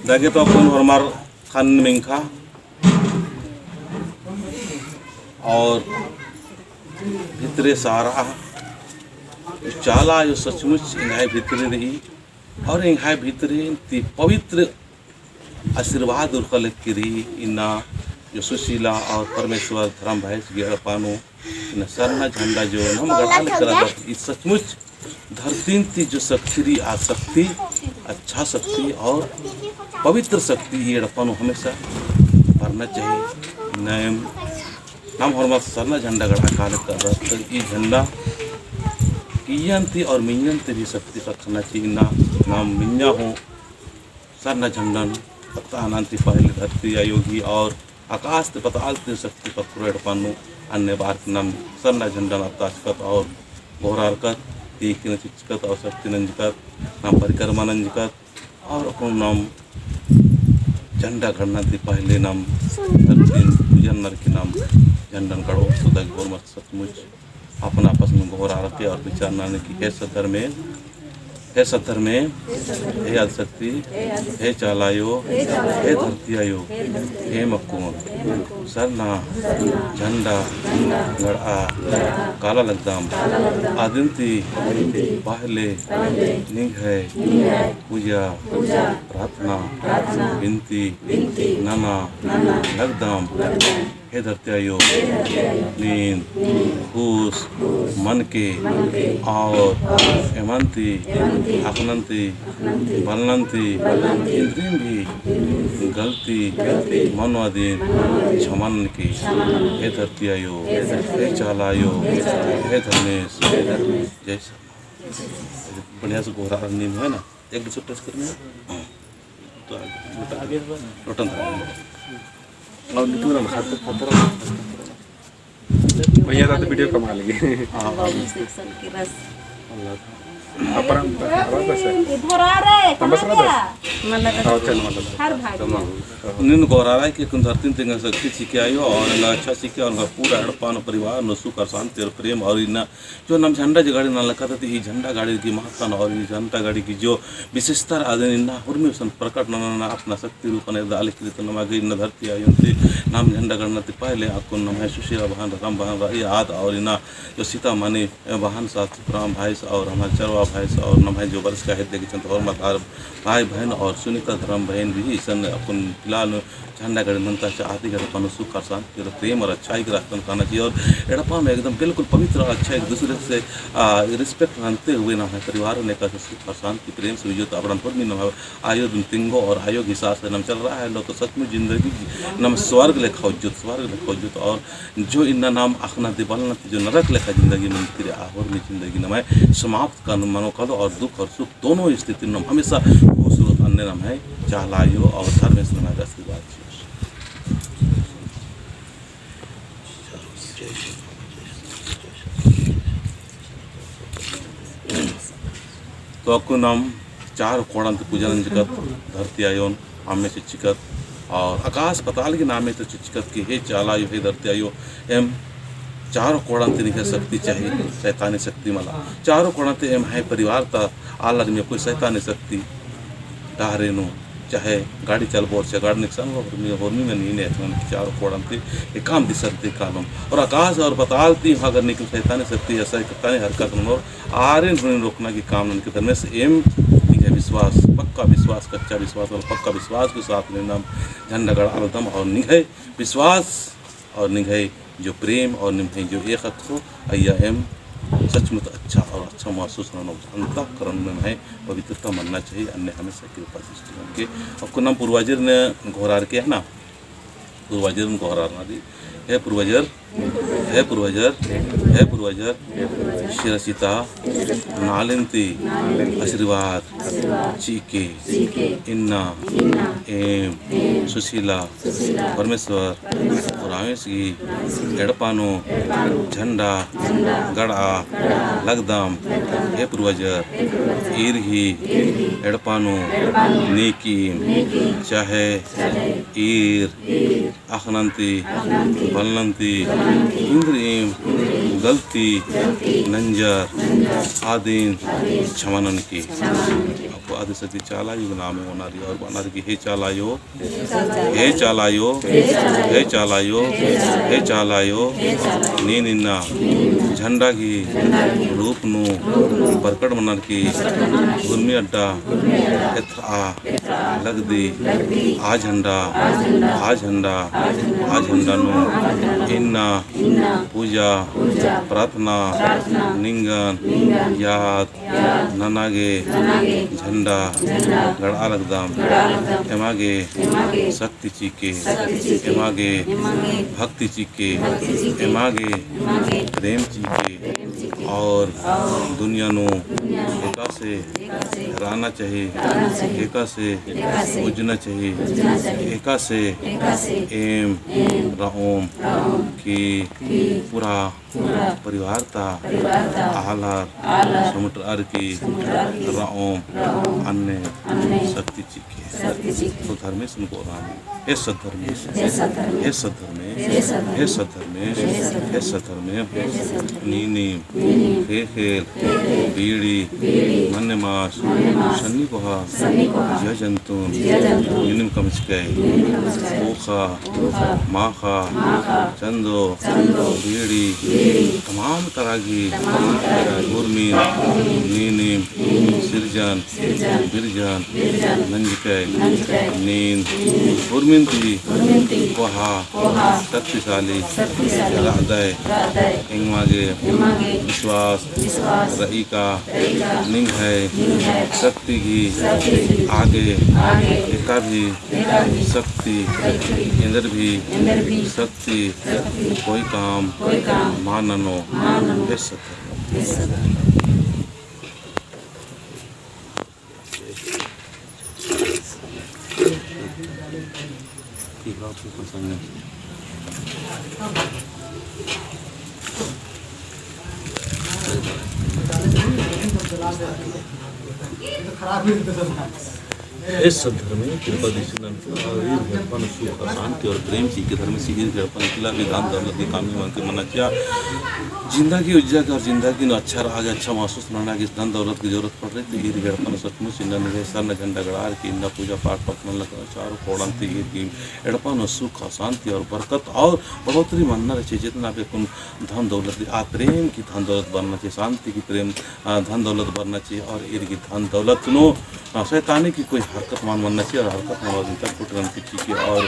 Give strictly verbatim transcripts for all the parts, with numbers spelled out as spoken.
दगे तो अपन होरमर ख़न्न मिंख़ा और भितरे सारा चाला आयो सचमुच एंग्है भितरे रई और एंग्है भितरे ती पवित्र आशीर्वाद उरखा लगी रई। इन्ना जो सुशीला और परमेश्वर धरम भाईस गही एड़पा नू इन्ना सरना झंडा जो नाम गड़आ लगी रअदत, ई सचमुच धरतीन ती जो शक्ति रई, आ शक्ति, अच्छा शक्ति और पवित्र शक्ति ई एड़पा नू हमेशा बरना चाहिए। नाम, नाम होरमर सरना झंडा गड़आ काला लगी रअदत, तो ई झंडा किय्यन ती और मइय्यन ती भी शक्ति ख़क्खना चाहिए। इन्ना नाम मइय्याँ हूँ सरना झंडन पत्तानन ती पहले धरती आयो गही और आकाश ती पताल ती शक्ति ख़क्खरओ एड़पा नू अन्ने बअर की नाम सरना झंडन अत्ताचकत और गोहरारकत, ती किना चिच्चकत और शक्ति नंजकत, नाम परिक्रमा नंजकत और अक्कुन नाम झंडा गड़ना ती पहले नाम धरतीन पूजन ननर की नाम झंडन गड़ओ। तो दग होरमर सचमुच अपना आपस में गोहरारके और विचार ननर की हे सद्धर्मे, हे सद्धर्मे, हे आदिशक्ति, हे चाला आयो, हे धरती आयो, एम अक्कुन सरना झंडा गड़आ काला लगदम। अदिन ती पहले निंग्है पूजा प्रार्थना बिनती नना लगदम। हे धरती आयो, नीन खुश मनके और एमन ती, अख़नन ती, बलनन ती, इन्द्रिम भी गलती मनो अदिन छमा ननके। हे धरती आयो, हे चाला आयो, हे धर्मेस, जय सरना। बढ़िया से गोहरारन नीम है ना, एक दो टच करना। हाँ। तो आगे, लोटा, लोटा अंदर। और नितुरन खतर, खतर। भैया, रात वीडियो कमा लगी। हाँ, हाँ। सेक्शन के रस। अल्लाह। अपरम, अपरम बस है। इधर आ रे, हम बस कहाँ रहा गया? बस। हाँ, चल, मतलब। हर भाग में। नीन गोहरारआ की अक्कुन धरतीन ती एंगा शक्ति चिके आयो और एंगा अच्छा चिके और एंगा पूरा एड़पा नू परिवार नू सुख और शांति और प्रेम और इन्ना जो नाम झंडा जो गड़े नना लगदत, ई झंडा गड़े की महत्ता और ई झंडा गड़े की जो विशेषता रई अदिन इन्ना हुरमी गुसन प्रकट नना अपना शक्ति रूपन एरदआ लगी रई। तो नमा गे इन्ना धरती आयोन ती नाम झंडा गड़ना ती पहले अक्कुन नम्है सुशीला बहन, राम बहन रई आद और इन्ना जो सीता मानी बहन साथ राम भाईस और हमार चरवा भाईस और नम्है जो बरचका हेद्दे की चंत और मतार भाई बहन और सुनीता धरम बहन भी इसन अक्कुन फिलहाल झंडा गड़े नन्तअर चा आदि गड़े पनो सुख और शांति और प्रेम और अच्छाई के रास्ता नू काना चाहिए। और एड़पा में एकदम बिल्कुल पवित्र और अच्छा एक दूसरे से, आ, respect मानते हुए नम्है परिवार नू एकासे सुख और शांति प्रेम से उइयोत अबड़न होरमी नम्है आयो दिम तिंगो और आयो गही हिसाब से नाम चल रहा है लो तो सचमुच जिंदगी नाम स्वर्ग लेखा उज्जोत, स्वर्ग लेखा उज्जोत। और जो इन्ना नाम अख़ना ती बलना ती जो नरक लेखा जिंदगी मनती रई आ होरमी जिंदगी नम्है समाप्त कानू मनो कालो और दुख और सुख दोनों स्थिति नू हमेशा खुश रओत अन्ने नम्है चाला आयो और धर्मेस नम्है आशीर्वाद चिओस। तो अक्कु नाम चार कोड़ान ती पूजा नंजकत, धरती आयोन अम्मे चिच्चकत और आकाश पताल की नामे तो चिच्चकत कि हे चाला आयो, हे धरती आयो, एम चारों कोड़ान ती निंग्है शक्ति चाही, शैतानी शक्ति मला। चारों कोड़ान ती एम्है परिवार ता आलर में कोई शैतानी शक्ति डहरे नू, चाहे गाड़ी चलबोर, चाहे गाड़ी निकसन होरमी, होरमी में नहीं ने, चारों कोड़ान ती एकअम दिसन ती कालोम। और आकाश और पताल ती अगर निकल शैतानी शक्ति या शैतानी हरकत ननोर आरिन हुनिन रोकना की काम ननके धर्मेस। एम निंग्है विश्वास, पक्का विश्वास, कच्चा विश्वास और पक्का विश्वास के साथ में नाम झंडा गड़आलदम और निंग्है विश्वास और निंग्है जो प्रेम और निंग्है जो एकता हो, अइय्या एम सचमुच अच्छा और अच्छा महसूस ननोम। अंतःकरण में है पवित्रता मनना चाहिए, अन्ने हमेशा कृपा दृष्टि ननके। अक्कु नाम पूर्वजर ने गोहरारके है ना, पूर्वजर ने गोहरारना दी। हे पूर्वजर, हे पूर्वजर, हे पूर्वजर, सिरासिता नालिन ती आशीर्वाद चिके इन्ना एम सुशीला परमेश्वर उराँवस गही एड़पा नू झंडा गड़आ लगदम। हे पूर्वजर, ईर ही एड़पा नू नेकीम, चाहे ईर अख़नन ती, बलनन ती, इन्द्रिइम गलती नंजर आदिन छमा ननके। अक्कु आदि शक्ति चाला आयो नामे ओना रई और बअना रई कि हे चाला आयो, हे चाला आयो, हे चाला आयो, हे चाला आयो, नीन इन्ना झंडा गही रूप नू बरकट मनर की उर्मी अड्डा एथरआ लगदी। आ झंडा, आ झंडा, आ झंडा नू इन्ना पूजा, प्रार्थना, निंगन, याद नना गे झंडा गड़आ लगदम। एमा गे शक्ति चिके, एमा गे भक्ति चिके, एमा गे प्रेम चिके और दुनिया नू एकासे रहना चाही, एकासे उज्जना चाही, एकासे एम रओम की पूरा परिवार ता आलर समटरअर की रओम अन्ने शक्ति चिके। तो धर्मेस नू बओन, हे सत धर्मेस, हे सत धर्मेस, हे सत धर्मेस, हे सत धर्मेस, नीनिम ख़ेख़ेल बीड़ी, मन्न मास, सन्नी कोहा, जिया जंतुन नीनिम कमचकय, ख़ोख़ा, माख़ा, चंदो, बीड़ी, तमाम तरह की उर्मिन नीनिम सिरजन, बिरजन नंजकय। नीन उर्मिन ती कोहा शक्तिशाली रअदय। एमा गे विश्वास रई का निंग्है शक्ति गही आगे एका भी शक्ति, एन्देर भी शक्ति कोई काम मल ननो। हे सत धर्मेस। हे सत धर्मेस, कृपा दृष्टि ननके और ईर गे एड़पा नू सुख और शांति और प्रेम चिके। धर्मेस ईर गे एड़पा नू इकला भी धन दौलत की कमी मल मना चिआ। जिंदगी उज्जा गे और जिंदगी नू अच्छा रआ गे, अच्छा महसूस नना गे धन दौलत की जरूरत पड़रई। तो ईर गे एड़पा नू सचमुच इन्ना निंग्है सरना झंडा गड़ार की इन्ना पूजा पाठ प्रार्थना लगना चारो कोड़न ती ईर गे एड़पा नू सुख और शांति और बरकत और बढ़ोतरी मन्ना रहचे। जितना भी कुन धन दौलत आ प्रेम की धन दौलत बरना चिआ, शांति की प्रेम, आ, धन दौलत बरना चिआ। और ईर गे धन दौलत नू, आ, शैतानी की कोई हरकत मल मन्ना चिआ और हरकत मल मन्ना चिआ। और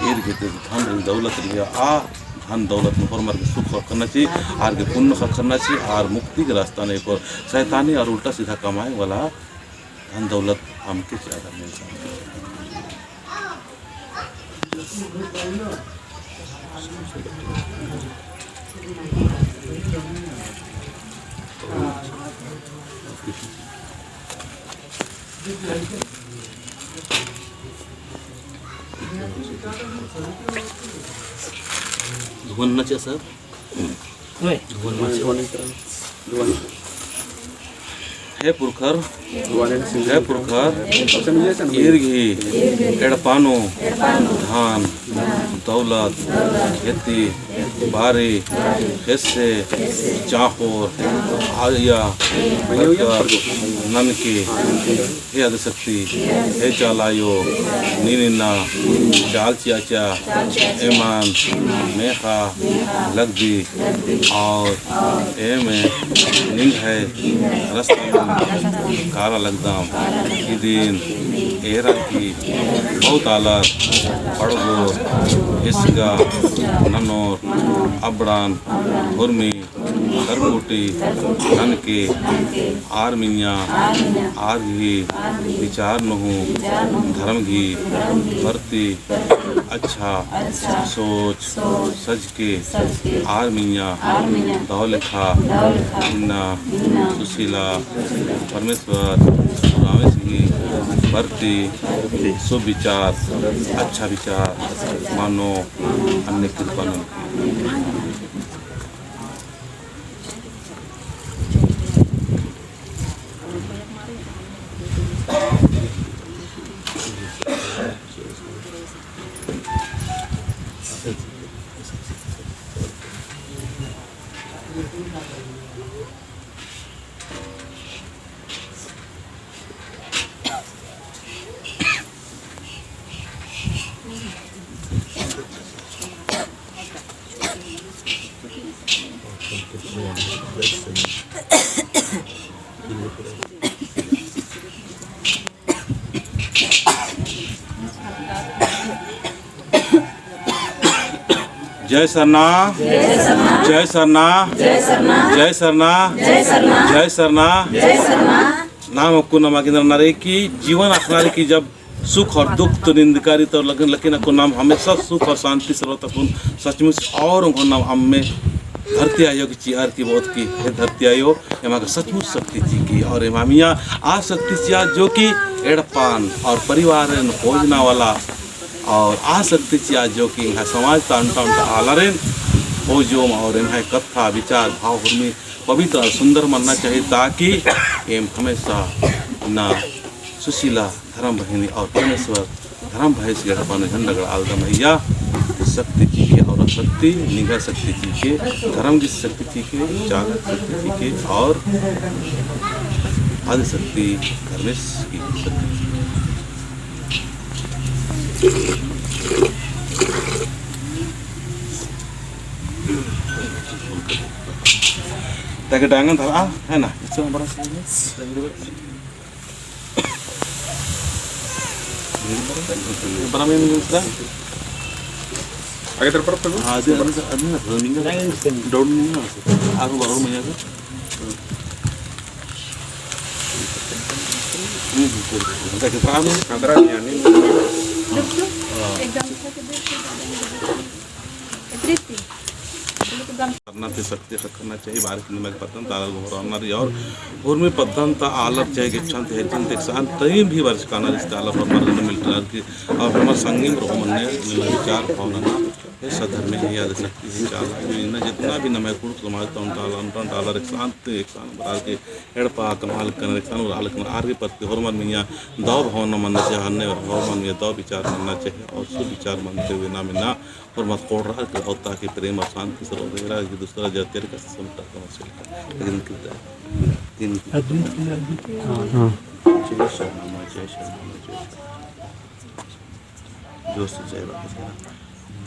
ईर गे धन रई दौलत रई, आ धन दौलत नू होरमर गे सुख ख़क्खरना चिआ, आर गे पुन्न ख़क्खरना चिआ, आर मुक्ति के रास्ता नू एकोर शैतानी और उल्टा सीधा कमाए वाला धन दौलत अमके चिआ। भगवान ना चिआ सर। हे पुरखर, हे पुरखर, ईर गही एड़पा नू धन दौलत, खेती बारी, ख़ेस्स, चाँख़ोर, आया, ननके, हे आदिशक्ति, हे चाला आयो, नीन इन्ना चाल चिआ चिआ एमन मेख़ा लगदी और एम निंग्है रस्ता नू काला लगदम। इदिन एरा की बहुत आलर पड़गोर, हिसगा, ननोर, अबड़न, हुरमी, धर्मगुटी ननके आर मइय्याँ आर गही विचार नू हूँ धर्म गही प्रति अच्छा सोच सजके आर मइय्याँ दव लेखा इन्ना सुशीला परमेश्वर रामेस गही प्रति सुविचार अच्छा विचार मनो अन्ने कृपा ननके। जय सरना, जय सरना, जय सरना। नाम अक्कु नमा गे नना रई कि जीवन अख़ना रई कि जब सुख और दुख तो निंदकारी तो लगन, लेकिन अक्कु नाम हमेशा सुख और शांति से रओत अक्कुन सचमुच। और ओंगोन नाम अम्मे धरती आयो की चिअर की बहुत की, हे धरती आयो, एमा गे सचमुच शक्ति चिकी और एमा मइय्याँ आ शक्ति चिआ जो कि एड़पन और परिवारन खोजना वाला और आ शक्ति चिआ जो कि एंग्है समाज ता ओन्टा ओन्टा आलारिन खोजोम और एंग्है कत्था, विचार, भाव, हुरमी पवित्र और सुंदर मन्ना चाहिए, ताकि एम हमेशा ना सुशीला धर्म बहिनी और परमेश्वर धर्म भाई से एड़पा नू झंडा गड़ालदम अइय्या शक्ति चिके और शक्ति निंग्है शक्ति चिके, धर्म की शक्ति चिके, चाला शक्ति चिके और आदि शक्ति धर्मेस की शक्ति चिके। ताकि डांगन धरा है ना, इससे बड़ा बड़ा में मिलता। आगे तरफ पर हाँ, अदे, अदे, अदे, अदे, डाउन नहीं ना, आगे बाहर में आगे। हम्म, हम्म, हम्म। ताकि सामने अंदर नहीं आने। एकदम करना ती शक्ति ख़क्खरना चाहिए, बारिश नमक पत्तन ता आलर गोहराना रई और उर्मी पत्तन ता आलर चाहे गिच्छन ती हेज्जन ती एकसान तईम भी बारिश काना रिश्ते आलर होरमर गने मिलटर की और होरमर संगेम रओ मन्ने निम्है विचार भावना ना हे सद्धर्मे ही आदि शक्ति ही चाला जो इन्ना जितना भी नम्है कुँड़ुख़ समाज ता ओन्टा आलर, ओन्टा आलर एकसान ती एकसान बरअर की एड़पा कमआ लगनर, एकसान बरआ लगनर, आर गे प्रति होरमर मइय्याँ दव भावना मन्ना चाहिए, हन्ने होरमर मइय्याँ दव विचार मन्ना चाहिए और सुविचार मनते हुए नाम इन्ना होरमर कोड़रा के रओ ताकि प्रेम और शांति से रओ, एक दूसरा जाति का समता कम से कम। लेकिन कितना दिन की हाँ। जय श्री राम, जय श्री राम, जय श्री राम। जोर से जय बाबा।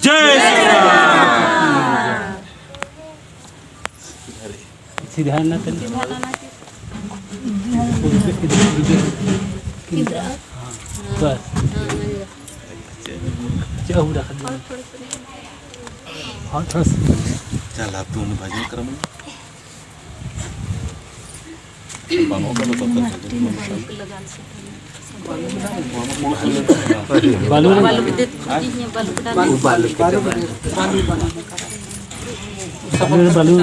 जय श्री राम। सीधा ना तनी। बस। चाहू रख दे। और थोड़ा सा। चल, आप दोनों भजन करम। बालू, बालू, बालू, बालू, बालू, बालू,